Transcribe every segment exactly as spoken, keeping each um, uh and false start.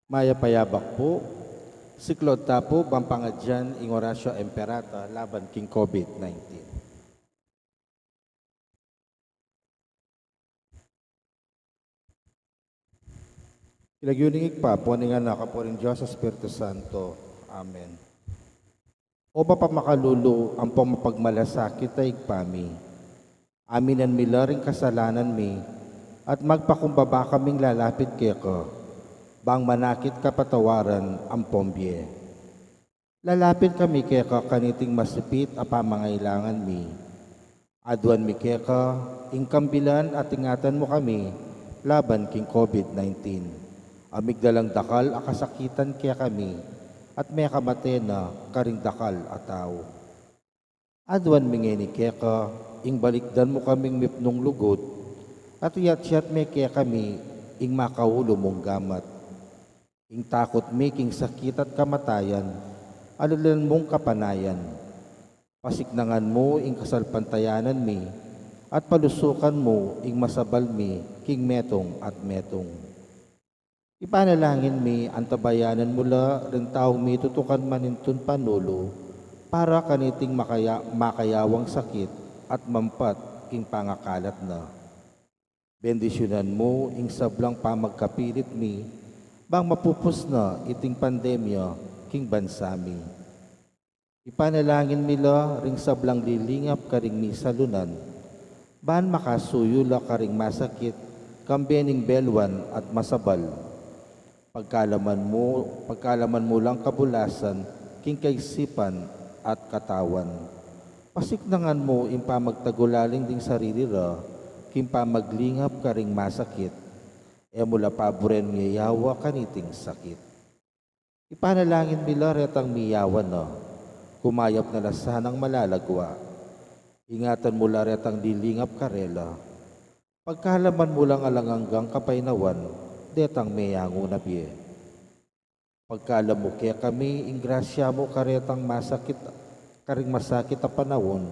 Mayap a yabak pu. Siklaud ta pu bang pangadyan ing Oratio Imperata laban king COVID nineteen. King lagyu ning Ibpa, ampo ning Anak, ampo ning Dios Espiritu Santo. Amen. O Ibpa makalulu, ampo mapagmalasakit a Ibpa mi, aminan mi la ring kasalanan mi, at magpakumbaba kaming lalapit keka, bang manakit kapatawaran ampong bie. Lalapit kami keka kaniting masipit a pamangailangan mi. Aduan mi keka ing kambilan at ingatan mu kami laban king COVID nineteen, a migdalang dakal a kasakitan kekami, at mekamate na karing dakal a tau. Aduan mi ngeni keka ing balikdan mu kaming mipnung lugud, at iyatyat me kekami ing makaulu mung gamat. Ing takut mi king sakit at kamatayan, alalan mung kapanayan. Pasiknangan mu ing kasalpantayanan mi, at palusukan mu ing masabal mi king metung at metung. Ipanalangin mi, antabayanan mu la ring taung mitutukan manintun panulu, para kaniting makaya-, makayawang sakit at mampat king pangakalat na. Bendisyunan mu ing sablang pamagkapilit mi, bang mapupus na iting pandemya king bansa mi. Ipanalangin mi la ring sablang lilingap karing misalunan, ban makasuyu la karing masakit, kambe ning belwan at masabal. Pagkalaman mu, pagkalaman mu lang kabulasan king kaisipan at katawan. Pasiknangan mu ing pamagtagulaling ding sarili ra king pamaglingap karing masakit. E mu la paburen miyayawa kaniting sakit. Ipanalangin mi la retang miyawa na, kumayap na la sanang malalagwa. Ingatan mu la retang lilingap karela. Pagkalaman mu lang alang anggang kapaynawan detang meyangu na bie. Pagkalam mu kekami ing grasya mu karetang masakit, karing masakit a panaun,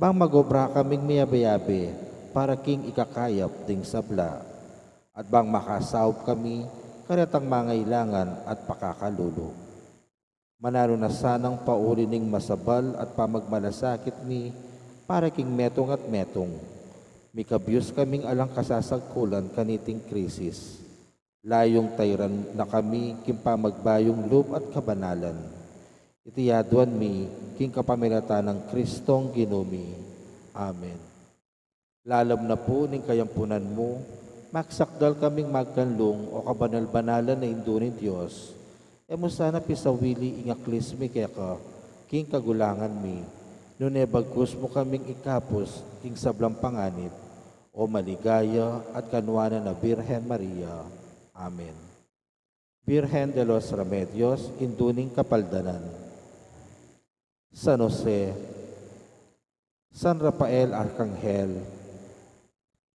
bang mag-obra kaming miyabe-yabe para king ikakayap ding sabla, at bang makasaup kami karetang mangailangan at pakakalulu. Mananu na sanang pauli ning masabal at pamagmalasakit mi para king metung at metung. Mikabus kaming alang kasasagkulan kaniting krisis. Layung tairan na kami king pamagbayung lub at kabanalan. Iti aduan mi king kapamilatan nang Kristong Ginu mi. Amen. Lalam na pu ning kayampunan mu, magsakdal kaming magkanlung, o kabanal-banalan a Indu ning Dios. E mu sana pisawili ing aklis mi keka king kagulangan mi, nune bagkus mu kaming ikabus king sablang panganib, o maligaya at kanuanan a Birhen Maria. Amen. Birhen de los Remedios, Indu ning Kapaldanan. San Jose, San Rafael Arkanghel,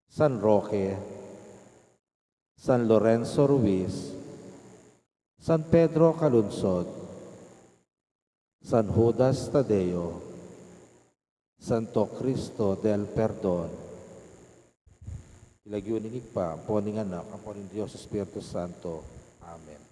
San Roque, San Lorenzo Ruiz, San Pedro Calungsod, San Judas Tadeo, Santo Cristo del Perdon. King lagyu ning Ibpa, ampo ning Anak, ampo ning Dios Espiritu Santo. Amen.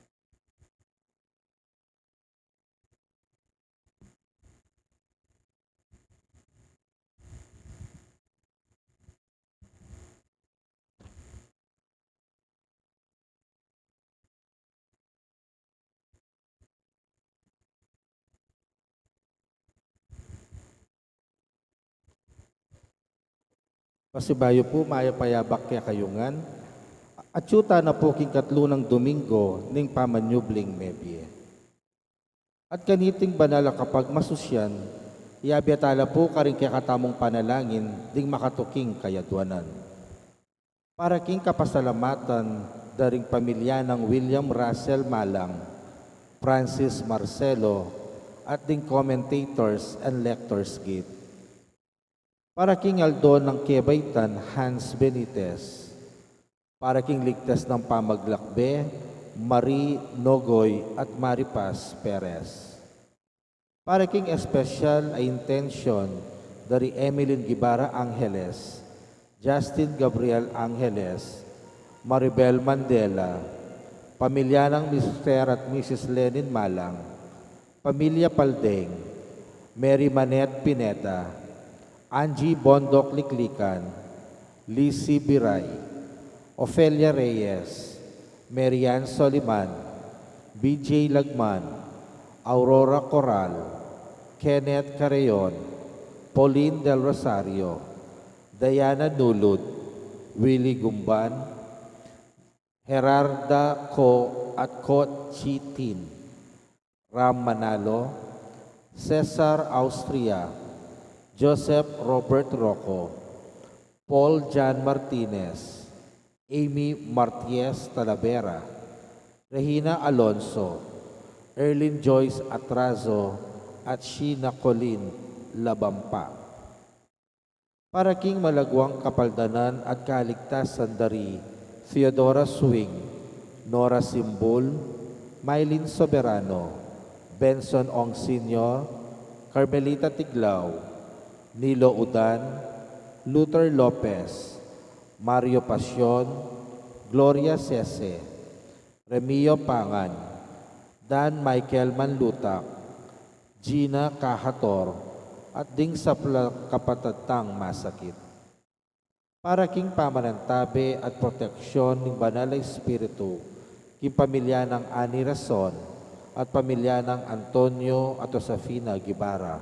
Pasibayu pu, mayap a yabak kekayu ngan. Atyu tana pu king katlu nang Domingo ning pamanyubling mebie. At kaniting banal a kapagmasusyan, iyabe tala pu karing kekatamung panalangin ding makatuking kayaduanan. Para king kapasalamatan da ring pamilya nang William Russell Malang, Francis Marcelo, at ding commentators and lectors gid. Para king aldo nang kebaitan Hans Benitez. Para king ligtas nang pamaglakbe Marie Nogoy at Maripaz Perez. Para king espesyal a intensyon da ri Emeline Guibarra Angeles, Justin Gabriel Angeles, Maribel Mandela, Pamilya nang Mister at Missus Lenin Malang, pamilya Paldeng, Mary Manette Pineda, Angie Bondoc Liklikan, Lizzie Biray, Ofelia Reyes, Marian Soliman, B J Lagman, Aurora Coral, Kenneth Carreon, Pauline Del Rosario, Diana Nulud, Willie Gumban, Gerarda Co at Co Chitin, Ram Manalo, Cesar Austria, Joseph Robert Rocco, Paul John Martinez, Amy Marties Talavera, Regina Alonso, Erlyn Joyce Atrazo, at Sheena Colleen Labampa. Para king malagwang kapaldanan at kaligtasan da ri Theodora Swing, Nora Simbul, Mylene Soberano, Benson Ong Senior, Carmelita Tiglao, Nilo Udan, Luther Lopez, Mario Pasion, Gloria Sese, Remio Pangan, Dan Michael Manlutak, Gina Cajator, at ding sablang kapatad tang masakit. Para king pamanantabe at proteksyon ning Banal a Espiritu king pamilya nang Ani Rason at pamilya nang Antonio at Josefina Guevara.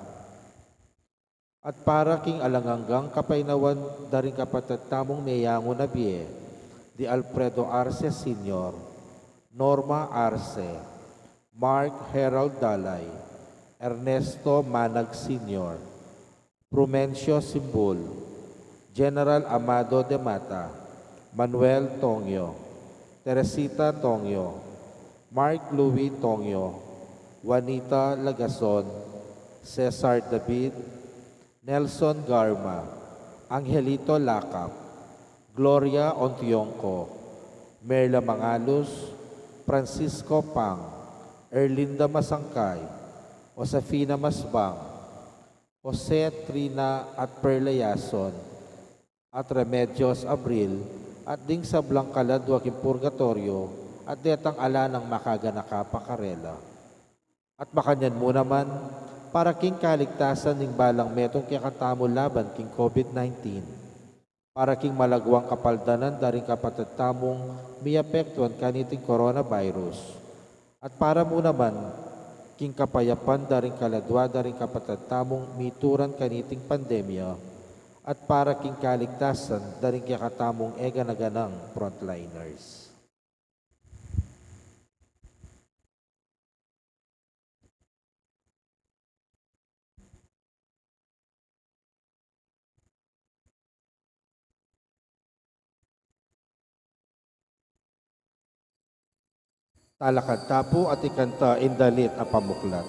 At para king alang anggang kapaynawan da ring kapatad tamung meyangu na bie, di Alfredo Arce Senior, Norma Arce, Mark Harold Dalay, Ernesto Manag Senior, Prumencio Simbul, General Amado de Mata, Manuel Tongyo, Teresita Tongyo, Mark Louis Tongyo, Juanita Lagason, Cesar David, Nelson Garma, Angelito Lakap, Gloria Ontiongco, Merla Mangalus, Francisco Pang, Erlinda Masangkay, Josefina Masbang, Jose, Trina at Perla Yason, at Remedios Abril, at ding sablang kaladwa king purgatoryo, at detang ala nang makaganaka pa karela. At makanyan mu naman, para king kaligtasan ning balang metung kekatamu laban king COVID nineteen, para king malagwang kapaldanan da ring kapatad tamung miapektuan kaniting coronavirus, at para mu naman king kapayapan da ring kaladwa da ring kapatad tamung mituran kaniting pandemya, at para king kaligtasan da ring kekatamung e gana-ganang frontliners. Talakad ta pu at ikanta ing dalit a pamuklat.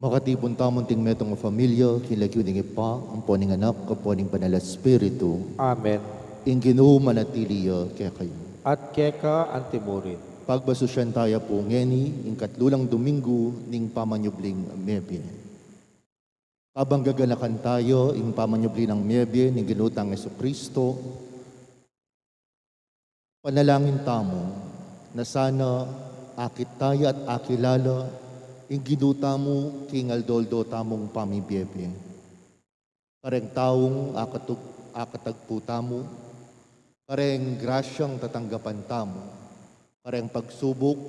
Pakatipun tamu ing metung a familia, king lagyu ning Ibpa, ampo ning Anak, ampo ning Banal a Espiritu. Amen. Ing Ginu manatili ya kekayu. At keka antimurin. Pagmasusyan taya pu ngeni ing katlulang Domingo ning pamanyubling mebie. Kabang gaganakan taya ing pamanyubli nang mebie ning Ginu tang Jesucristo, panalangin tamu na sana akit taya at akilala ing Ginu tamu king aldo-aldo tamung pamibie-bie. Kareng taung akatug-, akatagpu tamu, kareng grasyang tatanggapan tamu, kareng pagsubuk,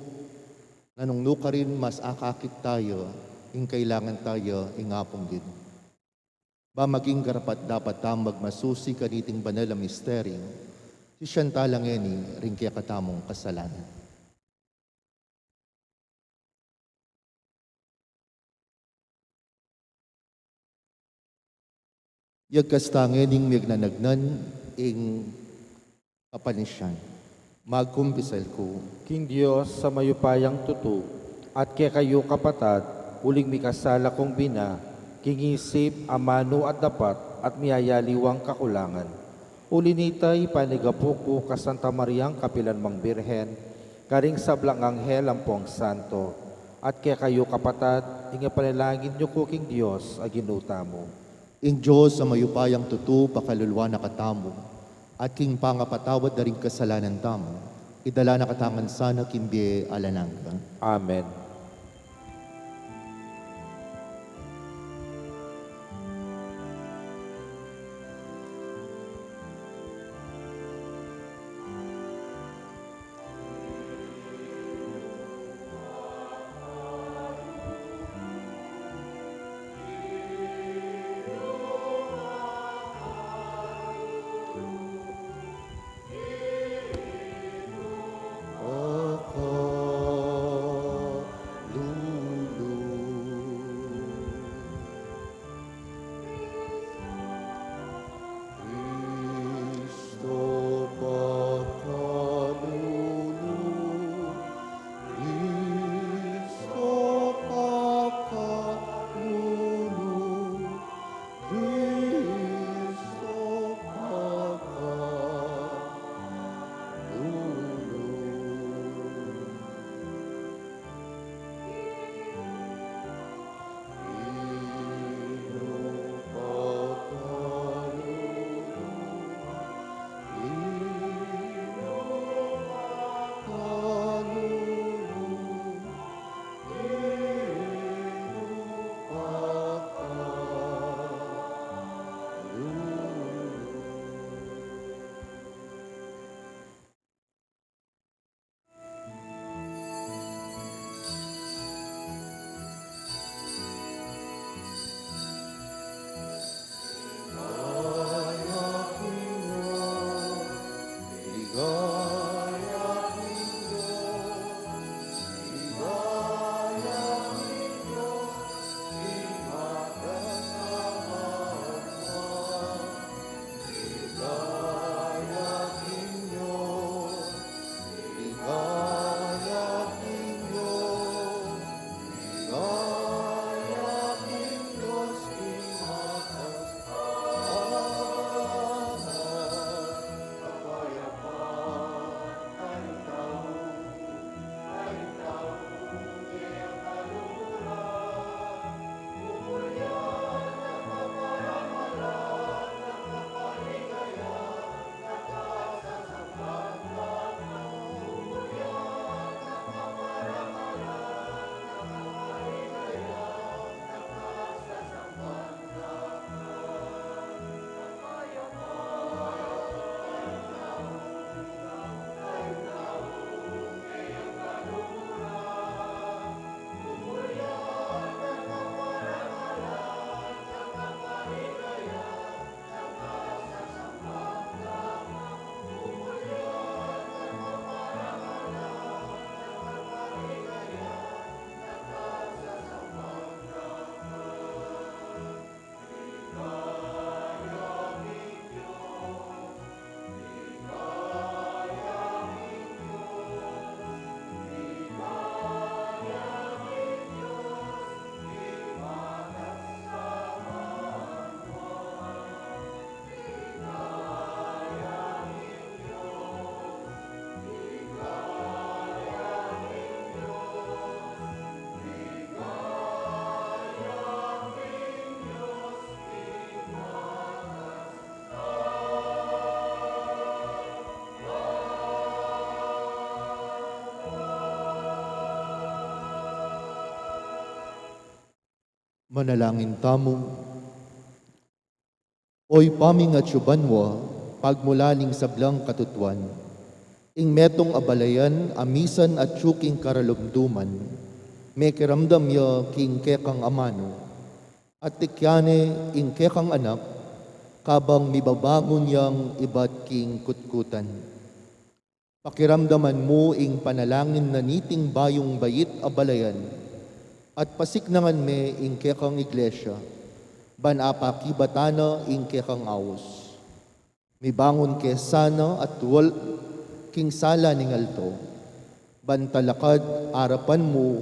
nanu karin mas akakit taya ing kailangan taya ing Apung Ginu. Ba maging karapat-dapat tamung magmasusi kaniting banal a misteryu, sisian tala ngeni ring kekatamung kasalanan. Yagkas ta ngening miyagnanagnan ing kapanisian. Magkumpisal ku king Dios a mayupayang tutu, at kekayu kapatad, uling mikasala kung bina, king isip, amanu at dapat, at miyayaliwang kakulangan. Uli nita, ipanigapu ku ka Santa Mariang kapilan mang Birhen, karing sablang anghel ampong santo, at kekayu kapatad, ing ipanalangin yu ku king Dios a Ginu tamu. Ing Dios a mayupayang tutu pakaluluan na katamu, at king pangapatawad da ring kasalanan tamu, idala na katamu ngan sana king bie alang angga. Amen. Manalangin tamu. O Ibpa mi, atsu ka banua, pagmulan ning sablang katutuan, ing metung a balayan a misan atsu king karalumduman, mekiramdam ya king kekang amanu, at tikyan ne ing kekang anak, kabang mibabangun yang ibat king kutkutan. Pakiramdaman mu ing panalangin na niting bayung bait a balayan, at pasiknangan me ing kekang iglesia, ban apakibatan na ing kekang aus. Mibangun ke sana at wal king sala ning aldo, ban talakad arapan mu,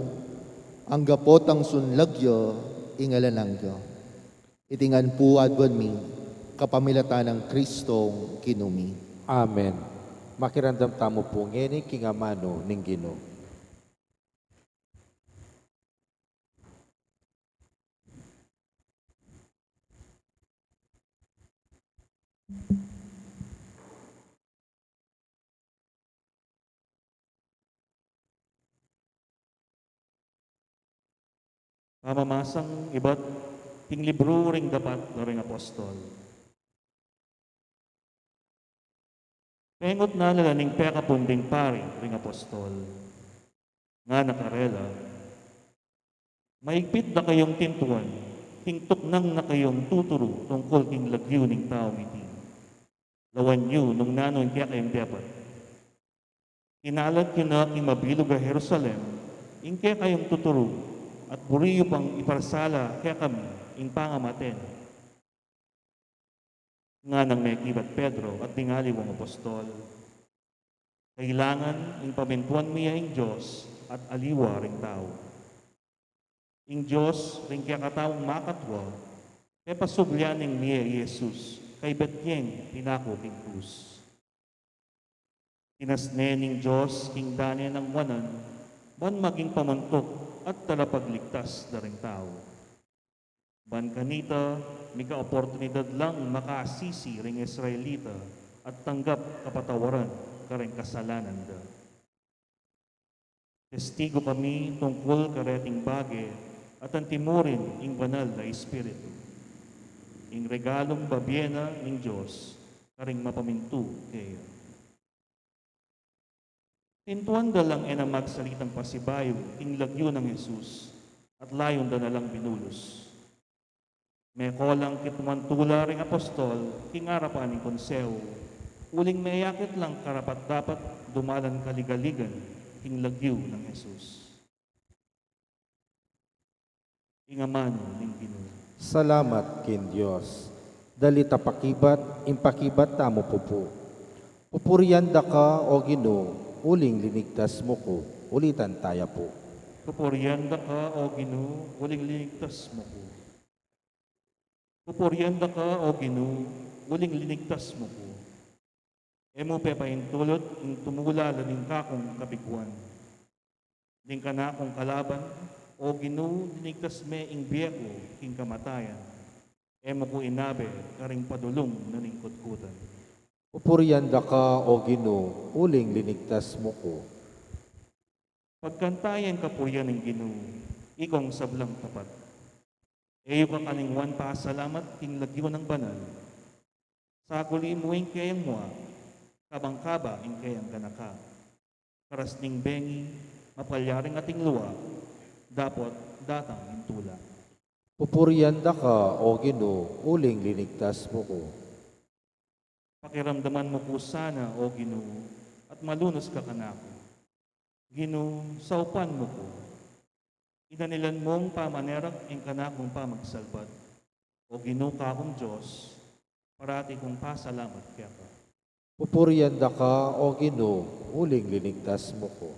angga potang sunlag ya ing alang angga. Iti ngan pu aduan mi, kapamilatan nang Kristong Ginu mi. Amen. Makiramdam tamu pu ngeni king amanu ning Ginu. Pamamasang ibat king libru ring dapat da ring apostol. Pengut na la ning pekapun ding pari ring apostol. Ngana karela, maigpit da kayung tintuan, king tuknang na kayung tuturu tungkul king lagyu ning tau miti. Lawan yu nung nanu ing kekayung depat. Kinalad yu na king mabilug a Jerusalem ing kekayung tuturu, at buri yu pang iparsala kekami ing pangamate na. Nganang mekibat Pedro at ding aliwang apostol, kailangan ing pamintuan mi ya ing Dios at aliwa ring tau. Ing Dios ring kekataung makatua, pepasubli ne ing mie i Jesus, kaibat yeng pinaku king krus. Tinas ne ning Dios king dane nang wanan, ban maging pamuntuk at talapagligtas da ring tau. Ban kanita, mika oportunidad lang makasisi ring Israelita at tanggap kapatawaran kareng kasalanan da. Testigu kami tungkul kareting bage, at antimu rin ing Banal a Espiritu, ing regalung babie na ning Dios karing mapamintu keya. Tintuan da lang e na magsalitang pasibayu king lagyu nang Jesus, at layun da na lang binulus. Meko lang kitmuan tula ring apostol king arapan ning konsehu, uling meyakit lang karapat-dapat dumalan kaligaligan king lagyu nang Jesus. Ing amanu ning Ginu. Salamat king Dios. Dalit a pakibat, ing pakibat tamu pu pu. Pupurian da ka, O Ginu, uling linigtas mu ku. Ulitan taya pu. Pupurian da ka, O Ginu, uling linigtas mu ku. Pupurian da ka, O Ginu, uling linigtas mu ku. E mu pepaintulut ing tumula la ning kakung kabiguan. Ding kanakung kalaban, O Ginu, linigtas me ing bie ku king kamatayan. E mu ku inabe karing padulung na ning kutkutan. Pupurian da ka, O Ginu, uling linigtas mu ku. Pagkanta ye ing kapurian ning Ginu, ikong sablang tapat. E yu kakalingwan pasalamat king lagyu nang banal. Sakuli mu ing keyang mua, kabang kaba ing keyang ganaka. Karas ning bengi, mapalyaring ating lua, dapot datang ing tula. Pupurian da ka, O Ginu, uling linigtas mu ku. Pakiramdaman mu ku sana, O Ginu, at malunus ka kanaku. Ginu, saupan mu ku. Inanilan mung pamanerak ing kanakung pamagsalbat. O Ginu, kakung Dios, parati kung pasalamat keka. Pupurian da ka, O Ginu, uling linigtas mu ku.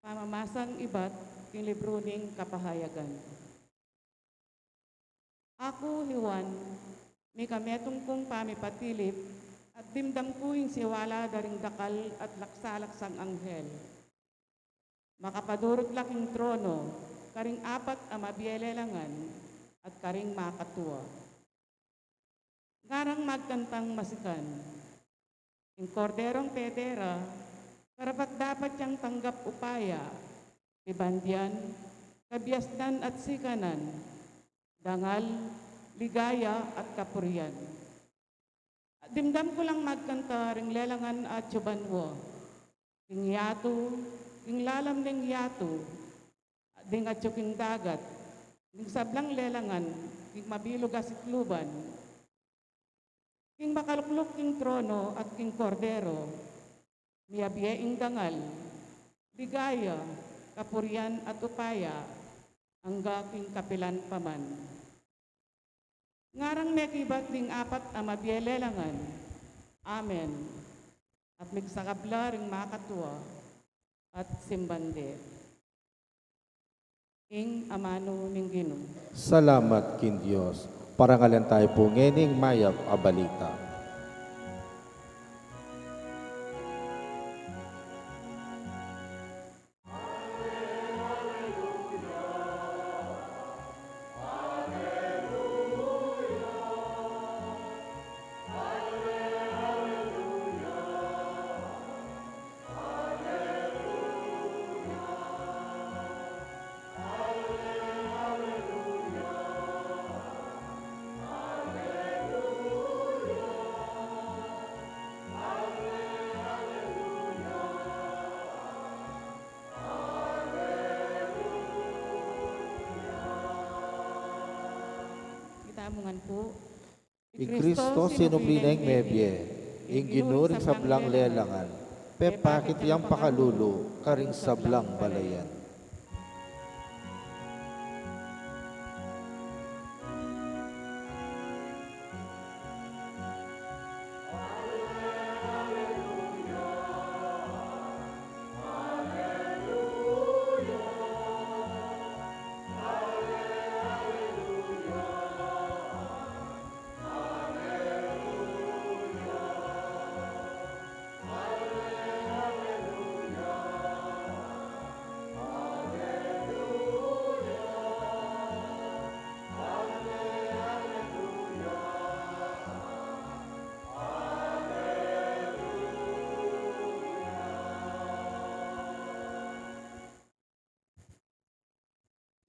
Pamamasang ibat king libru ning Kapahayagan. Aku, hi Juan, mika metung kung pamipatilip, at dimdam ku ing siwala da ring dakal at laksalaksang anghel. Makapadurut la king trono, karing apat a mabie lelangan at karing makatua. Ngarang magkantang masikan, ing Korderong peder a, karapat-dapat yang tanggap upaya, pibandian, kabiasnan at sikanan, dangal, ligaya at kapurian. Dimdam ku lang magkanta ring lelangan atyu banua, king yatu, king lalam ning yatu, ding atyu king dagat, ding sablang lelangan, king mabilug a sikluban, king makalukluk king trono at king Kordero, miyabie ing dangal, ligaya, kapurian at upaya, angga king kapilan pa man. Ngarang mekibat ding apat a mabie lelangan, amen. At migsakabla ring makatua at simban de. Ing amanu ning Ginu. Salamat king Dios. Parangalan tayu pu ngening mayap a balita. Kita mu ngan pu. I Kristo sinubli neng mebie, ing Ginu ring sablang lelangan, pepakit yang pakalulu karing sablang balayan.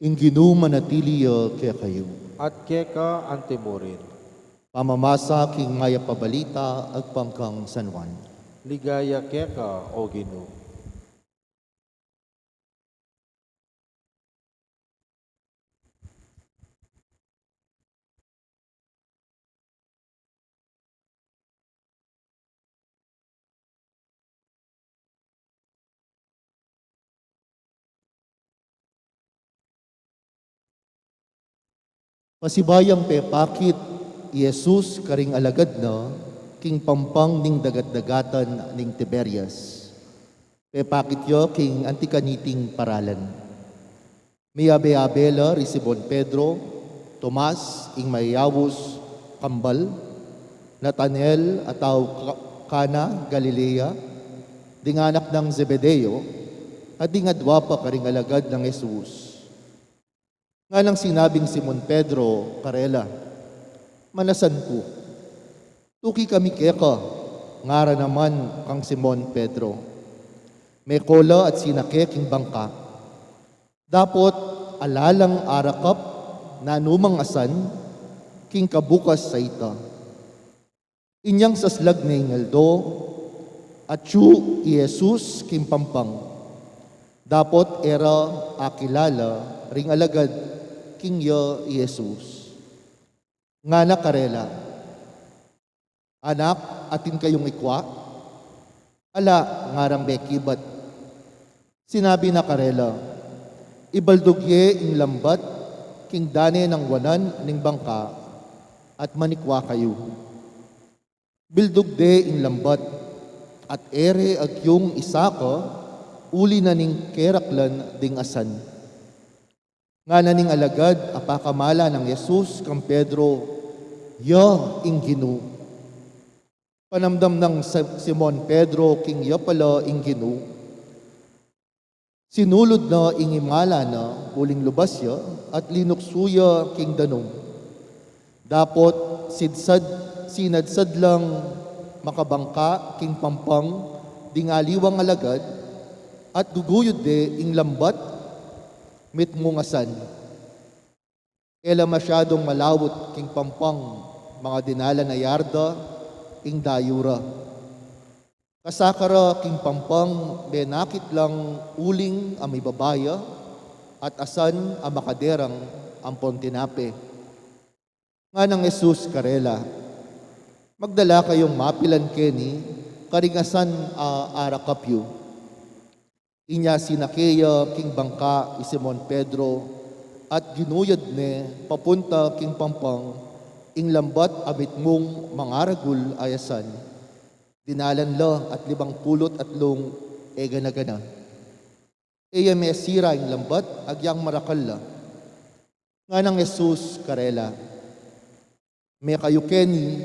Ing Ginu manatili ya kekayu. At keka antimurin. Pamamasa king mayap a balita agpang kang San Juan. Ligaya keka, O Ginu. Pasibayung pepakit i Jesus karing alagad na king pampang ning dagat-dagatan ning Tiberias. Pepakit ya king anti kaniting paralan. Miyabe-abe la ri Simon Pedro, Tomas, ing mayayaus kambal, Natanael a tau Ca-, Cana, Galilea, ding anak nang Zebedeo, at ding adua pa karing alagad nang Jesus. Nganang sinabing Simon Pedro karela, "Manasan ku, tuki kami keka." Ngara naman kang Simon Pedro, meko la at sinake king bangka. Dapot ala lang arakap nanumang asan king kabukas a ita. Inyang saslag ne ing aldo, atyu i Jesus king pampang. Dapot e ra akilala ring alagad king ya i Jesus. Ngana karela, "Anak, atin kayung ikua?" "Ala," ngarang mekibat. Sinabi na karela, "Ibaldug ye ing lambat king dane nang wanan ning bangka at manikua kayu." Bildug de ing lambat at e re agyung isaka uli na ning keraklan ding asan. Ngana ning alagad a pakamala nang Jesus kang Pedro, "Ya ing Ginu." Panamdam nang Sa-, Simon Pedro king ya pala ing Ginu, Sinulud na ing imala na uling lubas ya at linuksu ya king danum. Dapot sidsad, sinadsad lang makabangka king pampang ding aliwang alagad at guguyud de ing lambat mitmung asan. E la masyadung malawut king pampang, mga dinalan a yarda ing dayu ra. Kasaka ra king pampang, menakit lang uling a mibaba ya at asan a makaderang ampon tinape. Nganang Jesus karela, "Magdala kayung mapilan keni karing asan a arakap yu." Inya sinake ya king bangka i Simon Pedro at ginuyud ne papunta king pampang ing lambat a mitmung mangaragul a asan. Dinalan la at limang pulu't atlung e gana-gana. E ya mesira ing lambat agyang marakal la. Nganang Jesus karela, "Mekayu keni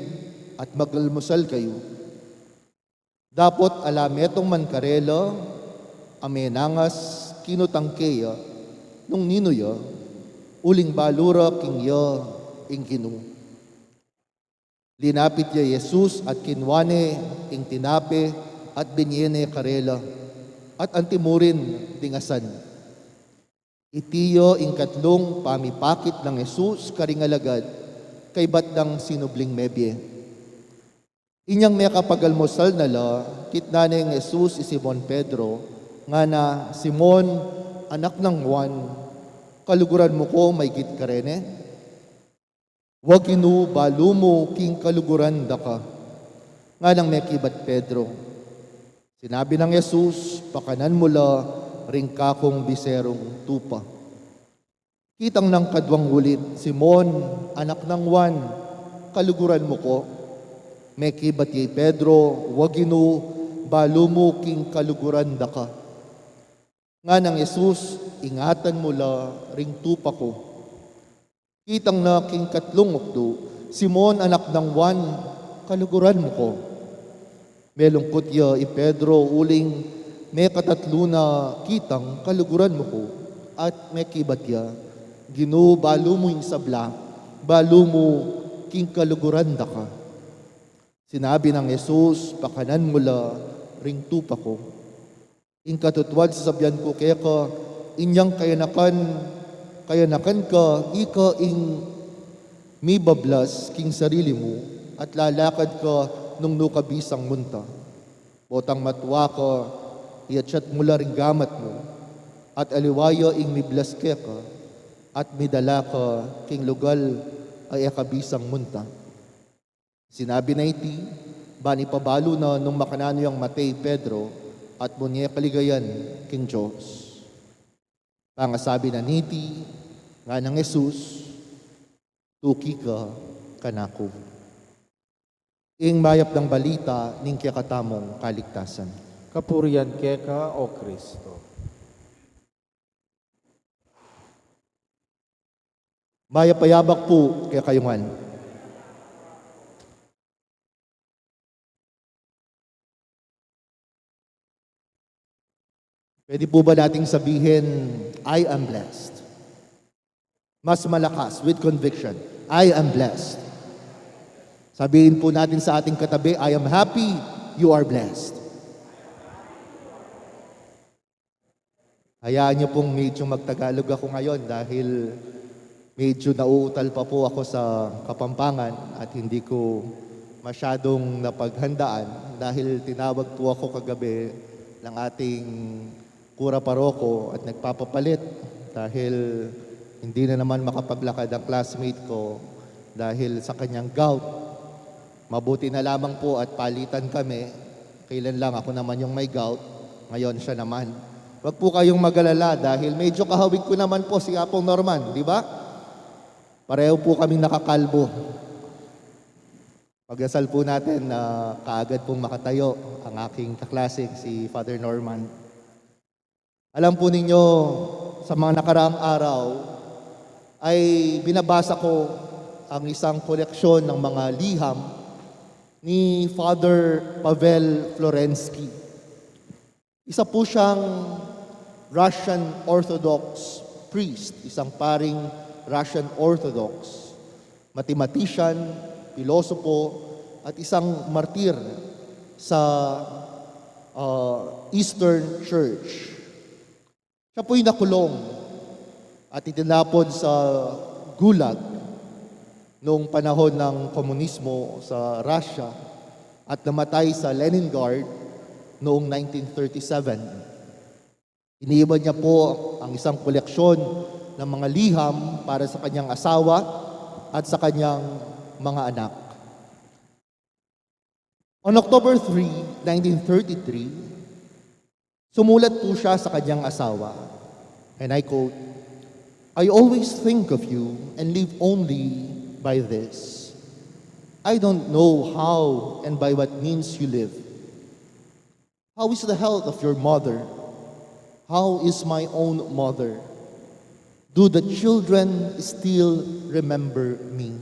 at magalmusal kayu." Dapot ala metung man karela a menangas kinutang keya nung ninu ya, uling balu ra king ya ing Ginu. Linapit ya i Jesus at kinua ne ing tinape at binie ne karela, at antimurin ding asan. Iti ya ing katlung pamipakit nang Jesus karing alagad kaybat dang sinubling mebie. Inyang mekapagalmusal na la, kitnan neng Jesus i Simon Pedro, ngana, "Simon, anak nang Juan, kaluguran mu ku maygit karene?" "Wa, Ginu, balu mu king kaluguran da ka." Nganang mekibat Pedro. Sinabi nang Jesus, "Pakanan mu la ring kakung biserung tupa." Kitang nang kaduang ulit, "Simon, anak nang Juan, kaluguran mu ku?" Mekibat ya i Pedro, "Wa, Ginu, balu mu king kaluguran da ka." Nganang Jesus, "Ingatan mu la ring tupa ku." Kitang na king katlung ukdu, "Simon, anak nang Juan, kaluguran mu ku?" Melungkut ya i Pedro uling mekatatlu na kitang "Kaluguran mu ku?" at mekibat ya, "Ginu, balu mu ing sabla, balu mu king kaluguran da ka." Sinabi nang Jesus, "Pakanan mu la ring tupa ku." Ing katutuan sasabian ku keka, inyang kayanakan, kayanakan ka, ika ing mibablas king sarili mu, at lalakad ka nung nu ka bisang munta. Potang matua ka, iatsat mu la ring gamat mu, at aliwa ya ing miblas keka, at midala ka king lugal a e ka bisang munta. Sinabi na iti, ban ipabalu na nung makananu yang mate i Pedro at munye kaligayan king Dios. Pangasabi na niti, nganang Jesus, "Tuki ka kanaku." Ing mayap nang balita ning kekatamung kaligtasan. Kapurian keka, O Kristo. Mayap a yabak pu kekayu ngan. Pwede po ba nating sabihin, "I am blessed"? Mas malakas, with conviction, "I am blessed." Sabihin po natin sa ating katabi, "I am happy, you are blessed." Hayaan niyo pong medyo magtagalog ako ngayon dahil medyo nauutal pa po ako sa Kapampangan at hindi ko masyadong napaghandaan dahil tinawag po ako kagabi ng ating kura paroko at nagpapapalit dahil hindi na naman makapaglakad ang classmate ko dahil sa kanyang gout. Mabuti na lamang po at palitan kami. Kailan lang ako naman yung may gout, ngayon siya naman. Wag po kayong magalala dahil medyo kahawig ko naman po si Apong Norman, di ba? Pareho po kaming nakakalbo. Pagdasal po natin na kaagad pong makatayo ang aking kaklaseng si Father Norman. Alam po ninyo, sa mga nakaraang araw ay binabasa ko ang isang koleksyon ng mga liham ni Father Pavel Florensky. Isa po siyang Russian Orthodox priest, isang paring Russian Orthodox, mathematician, pilosopo, at isang martir sa, ah, Eastern Church. Siya po'y nakulong at itinapon sa Gulag noong panahon ng komunismo sa Russia at namatay sa Leningrad noong nineteen thirty-seven. Iniwan niya po ang isang koleksyon ng mga liham para sa kanyang asawa at sa kanyang mga anak. On October three, nineteen thirty-three, sumulat po siya sa kanyang asawa, and I quote, "I always think of you and live only by this. I don't know how and by what means you live. How is the health of your mother? How is my own mother? Do the children still remember me?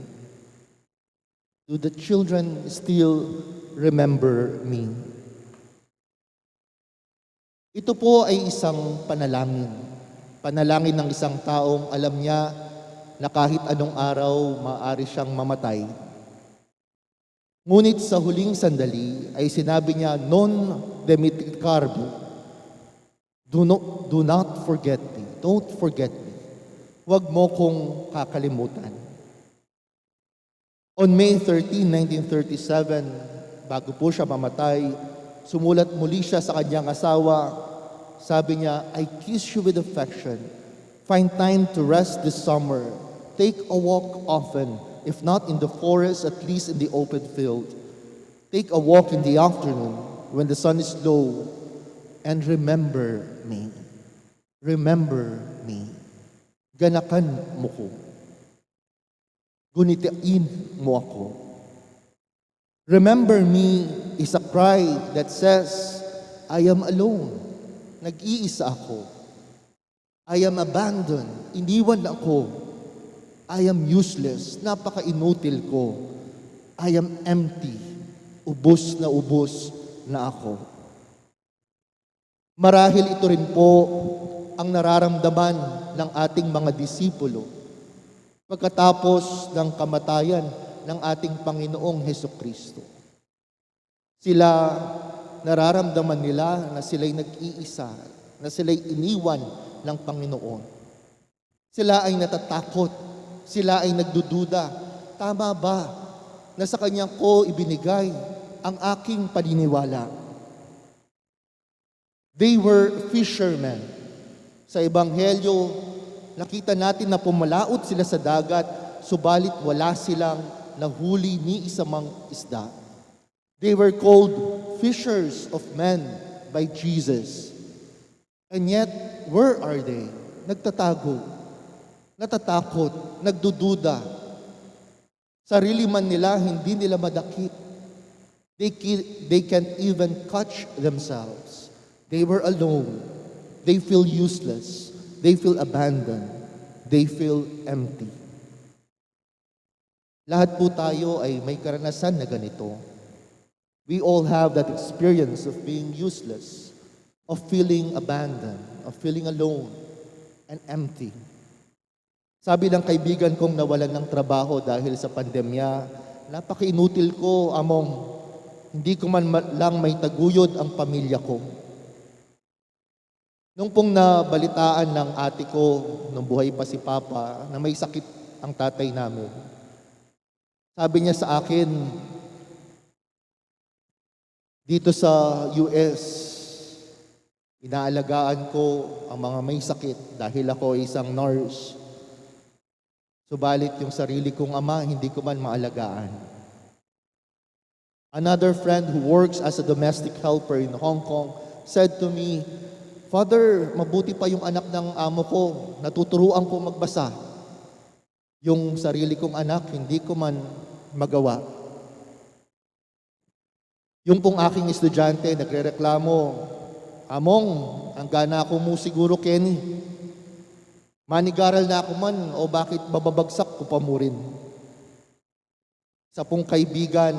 Do the children still remember me?" Ito po ay isang panalangin. Panalangin ng isang taong alam niya na kahit anong araw maaari siyang mamatay. Ngunit sa huling sandali ay sinabi niya, "Non dimenticarmi. Do, no, do not forget me. Don't forget me. Huwag mo kong kakalimutan." On May thirteen, nineteen thirty-seven, bago po siya mamatay, sumulat muli siya sa kanyang asawa. Sabi niya, "I kiss you with affection. Find time to rest this summer. Take a walk often, if not in the forest, at least in the open field. Take a walk in the afternoon when the sun is low, and remember me. Remember me. Ganakan mo ko. Gunitain mo ako." "Remember me" is a cry that says, "I am alone. Nag-iisa ako. I am abandoned. Iniwan ako. I am useless. Napakainutil ko. I am empty. Ubos na ubos na ako." Marahil ito rin po ang nararamdaman ng ating mga disipulo pagkatapos ng kamatayan ng ating Panginoong Hesukristo. Sila, nararamdaman nila na sila'y nag-iisa, na sila'y iniwan ng Panginoon. Sila ay natatakot, sila ay nagdududa, "Tama ba na sa kanya ko ibinigay ang aking paniniwala?" They were fishermen. Sa Ebanghelyo, nakita natin na pumalaot sila sa dagat, subalit wala silang nahuli ni isa mang isda. They were called fishers of men by Jesus. And yet, where are they? Nagtatago, natatakot, nagdududa. Sarili man nila, hindi nila madakip. They, ki- they can't even catch themselves. They were alone. They feel useless. They feel abandoned. They feel empty. Lahat po tayo ay may karanasan na ganito. We all have that experience of being useless, of feeling abandoned, of feeling alone and empty. Sabi ng kaibigan kong nawalan ng trabaho dahil sa pandemya, "Napakainutil ko, Among. Hindi ko man ma- lang maitaguyod ang pamilya ko." Nung pong nabalitaan ng ate ko, nung buhay pa si Papa, na may sakit ang tatay namin, sabi niya sa akin, "Dito sa U S, inaalagaan ko ang mga may sakit dahil ako ay isang nurse. Subalit yung sarili kong ama, hindi ko man maalagaan." Another friend who works as a domestic helper in Hong Kong said to me, "Father, mabuti pa yung anak ng amo ko. Natuturuan ko magbasa. Yung sarili kong anak, hindi ko man magawa." Yung pong aking estudyante nagrereklamo, "Among, angga na ku mu siguru keni. Manigaral na ku man o bakit mababagsak ku pa mu rin." Isa pong kaibigan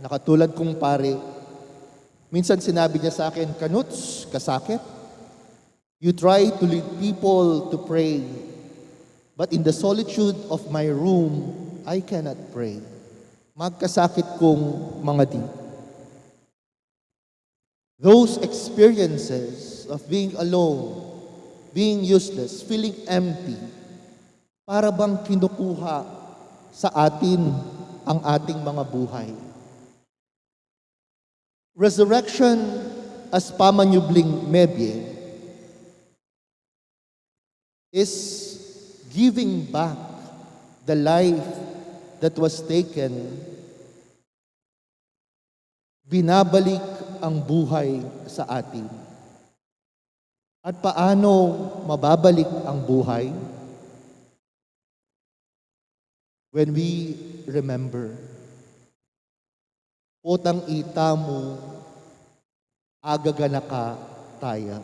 na katulad kong pari, minsan sinabi niya sa akin, "Kanuts, kasakit. You try to lead people to pray, but in the solitude of my room, I cannot pray. Magkasakit kung mangadi. Those experiences of being alone, being useless, feeling empty, para bang kinukuha sa atin ang ating mga buhay. Resurrection as pamanyubling mebie is giving back the life that was taken, binabalik ang buhay sa atin. At paano mababalik ang buhay? When we remember. Potang ita mu, agaganaka taya.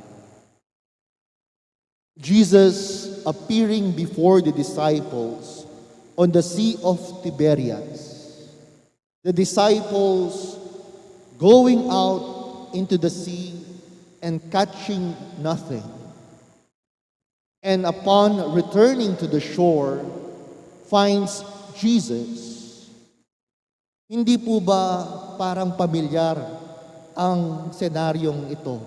Jesus appearing before the disciples on the Sea of Tiberias. The disciples going out into the sea and catching nothing. And upon returning to the shore, finds Jesus. Hindi po ba parang pamilyar ang senaryong ito?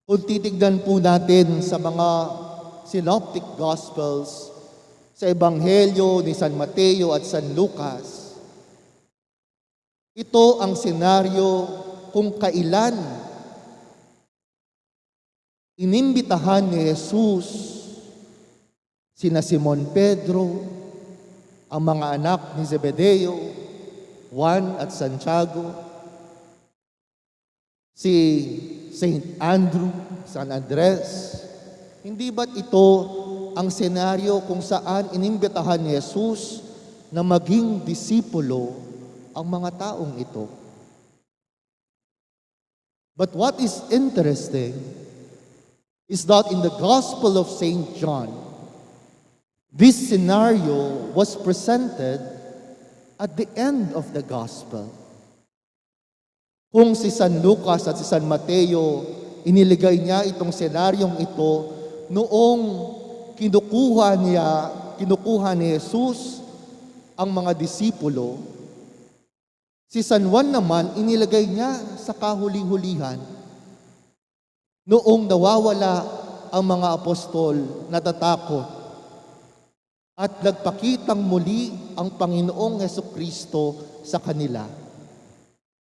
Kung titignan po natin sa mga synoptic gospels, sa Ebanghelyo ni San Mateo at San Lucas, ito ang senaryo kung kailan inimbitahan ni Jesus sina Simon Pedro, ang mga anak ni Zebedeo, Juan at Santiago, si Saint Andrew, San Andres. Hindi ba't ito ang senaryo kung saan inimbitahan ni Jesus na maging disipulo ang mga taong ito? But what is interesting is that in the Gospel of Saint John, this scenario was presented at the end of the Gospel. Kung si San Lucas at si San Mateo, iniligay niya itong senaryong ito noong kinukuha niya, kinukuha ni Jesus ang mga disipulo, si San Juan naman inilagay niya sa kahuli-hulihan. Noong nawawala ang mga apostol, natatakot, at nagpakitang muli ang Panginoong Hesukristo sa kanila.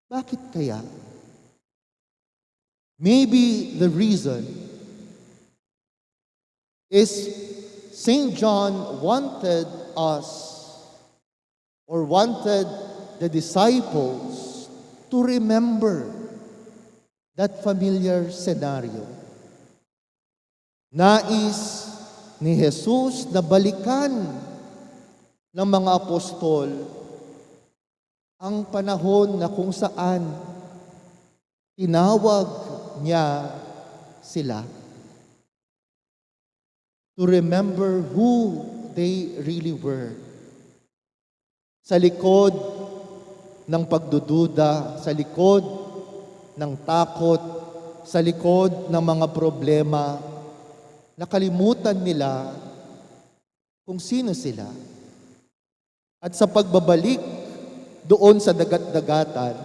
Bakit kaya? Maybe the reason is Saint John wanted us or wanted the disciples to remember that familiar scenario. Nais ni Jesus na balikan ng mga apostol ang panahon na kung saan tinawag niya sila to remember who they really were. Sa likod ng pagdududa, sa likod ng takot, sa likod ng mga problema, nakalimutan nila kung sino sila. At sa pagbabalik doon sa dagat-dagatan,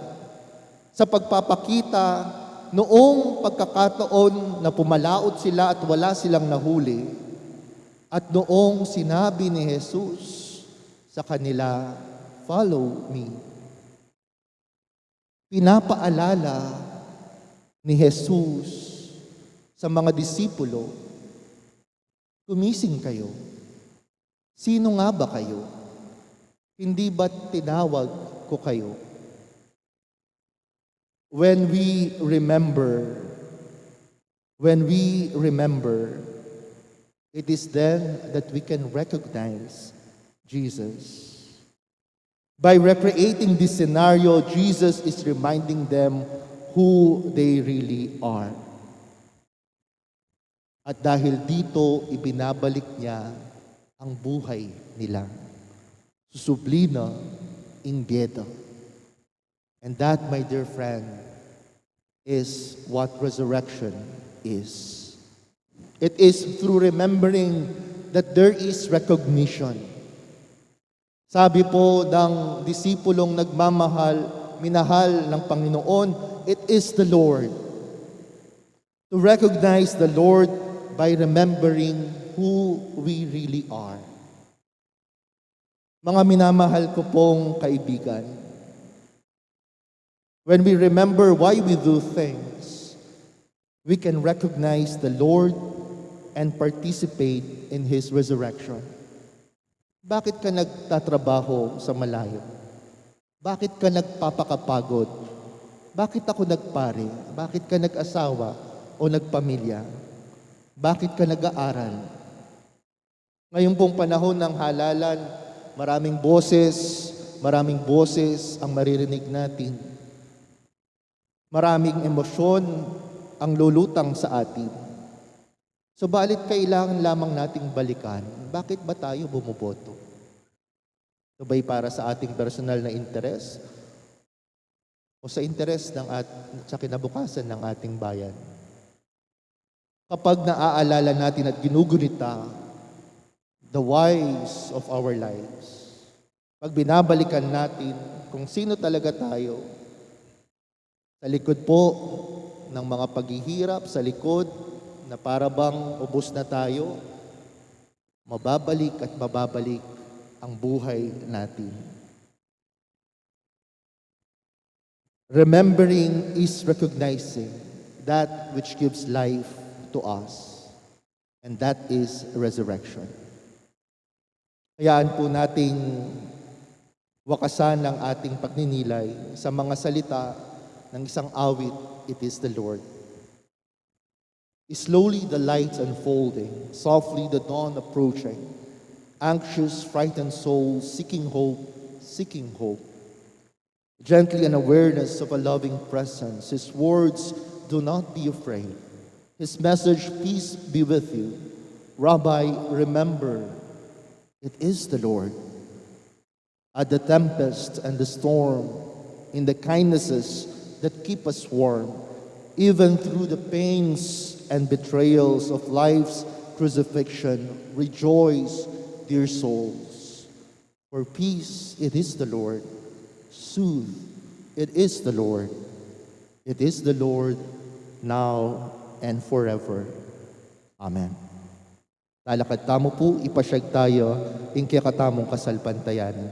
sa pagpapakita noong pagkakataon na pumalaot sila at wala silang nahuli, at noong sinabi ni Jesus sa kanila, "Follow me." Pinapaalala ni Jesus sa mga disipulo, "Gumising kayo. Sino nga ba kayo? Hindi ba't tinawag ko kayo?" When we remember, when we remember, it is then that we can recognize Jesus. By recreating this scenario, Jesus is reminding them who they really are. At dahil dito, ibinabalik niya ang buhay nila. Susubli na ing bie da. And that, my dear friend, is what resurrection is. It is through remembering that there is recognition. Sabi po ng disipulong nagmamahal, minahal ng Panginoon, it is the Lord. To recognize the Lord by remembering who we really are. Mga minamahal ko pong kaibigan, when we remember why we do things, we can recognize the Lord and participate in His resurrection. Bakit ka nagtatrabaho sa malayo? Bakit ka nagpapakapagod? Bakit ako nagpare? Bakit ka nag-asawa o nagpamilya? Bakit ka nag-aaral? Ngayon pong panahon ng halalan, maraming boses, maraming boses ang maririnig natin. Maraming emosyon ang lulutang sa atin. Subalit kailangan lamang nating balikan, bakit ba tayo bumoboto? Ito ba'y para sa ating personal na interes o sa interes ng at sa kinabukasan ng ating bayan? Kapag naaalala natin at ginugunita the whys of our lives, pag binabalikan natin kung sino talaga tayo, sa likod po ng mga paghihirap, sa likod na para bang ubos na tayo, mababalik at mababalik ang buhay natin. Remembering is recognizing that which gives life to us, and that is resurrection. Hayaan po nating wakasan ang ating pagninilay sa mga salita ng isang awit, It is the Lord. Slowly the light's unfolding, softly the dawn approaching. Anxious, frightened souls seeking hope, seeking hope. Gently an awareness of a loving presence. His words, "Do not be afraid." His message, "Peace be with you." Rabbi, remember, it is the Lord. At the tempest and the storm, in the kindnesses that keep us warm, even through the pains and betrayals of life's crucifixion, rejoice, dear souls. For peace, it is the Lord. Soothe, it is the Lord. It is the Lord, now and forever. Amen. Lalakad tamu pu, ipasyag taya ing kekatamung kasalpantayanan.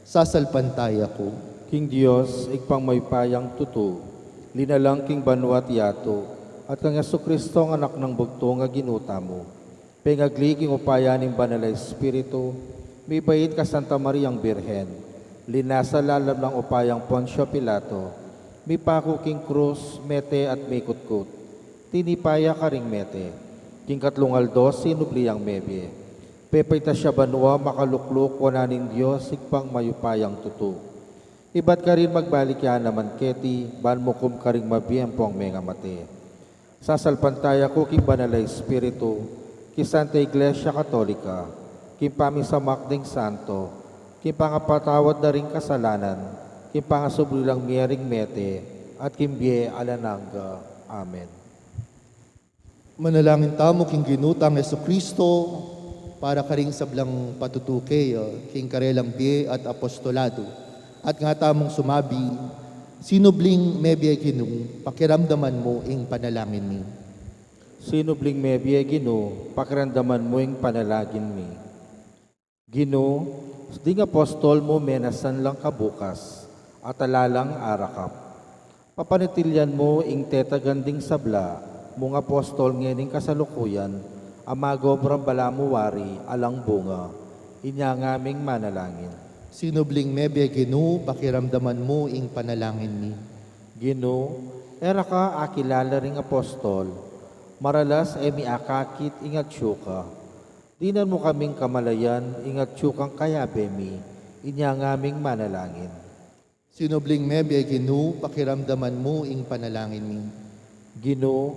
Sasalpantaya ku king Dios, Ibpang mayupayang tutu, linalang king banua't yatu, at kang Jesucristo, Anak nang bugtung a Ginu tamu, pengagli king upaya ning Banal a Espiritu, mibait kang Santa Mariang Birhen, linasa lalam nang upayang Poncio Pilato, mipaku king krus, mete at mikutkut. Tinipa ya karing mete, king katlung aldo sinubli yang mebie. Pepaitas ya banua, makalukluk wanan ning Dios, Ibpang mayupayang tutu. Ibat karin magbalik ya naman keti, ban mukum karing mabie ampong mengamate. Sasalpantaya ku king Banal a Espiritu, king Santa Iglesia Katolika, king pamisamak ding santo, king pangapatawad da ring kasalanan, king pangasubli lang mie ring mete, at king bie alang angga. Amen. Manalangin tamu king Ginu tang Jesucristo, para karing sablang patutuke, ah, king karelang bie at apostolado. At nga tamung sumabi, "Sinubling mebie Ginu, pakiramdaman mu ing panalangin mi." Sinubling mebie Ginu, pakiramdaman mu ing panalangin mi. Ginu, ding apostol mu menasan lang kabukas, at ala lang arakap. Papanatilian mu ing tetagan ding sabla mung apostol ngening kasalukuyan, a magobra ing balamu wari alang bunga. Inya ngaming manalangin. Sinubling mebie Ginu, pakiramdaman mu ing panalangin mi. Ginu, e ra ka akilala ring apostol, maralas e mi akakit ing atyu ka. Dinan mu kaming kamalayan ing atyu kang kayabe mi, inya ngaming manalangin. Sinubling mebie Ginu, pakiramdaman mu ing panalangin mi. Ginu,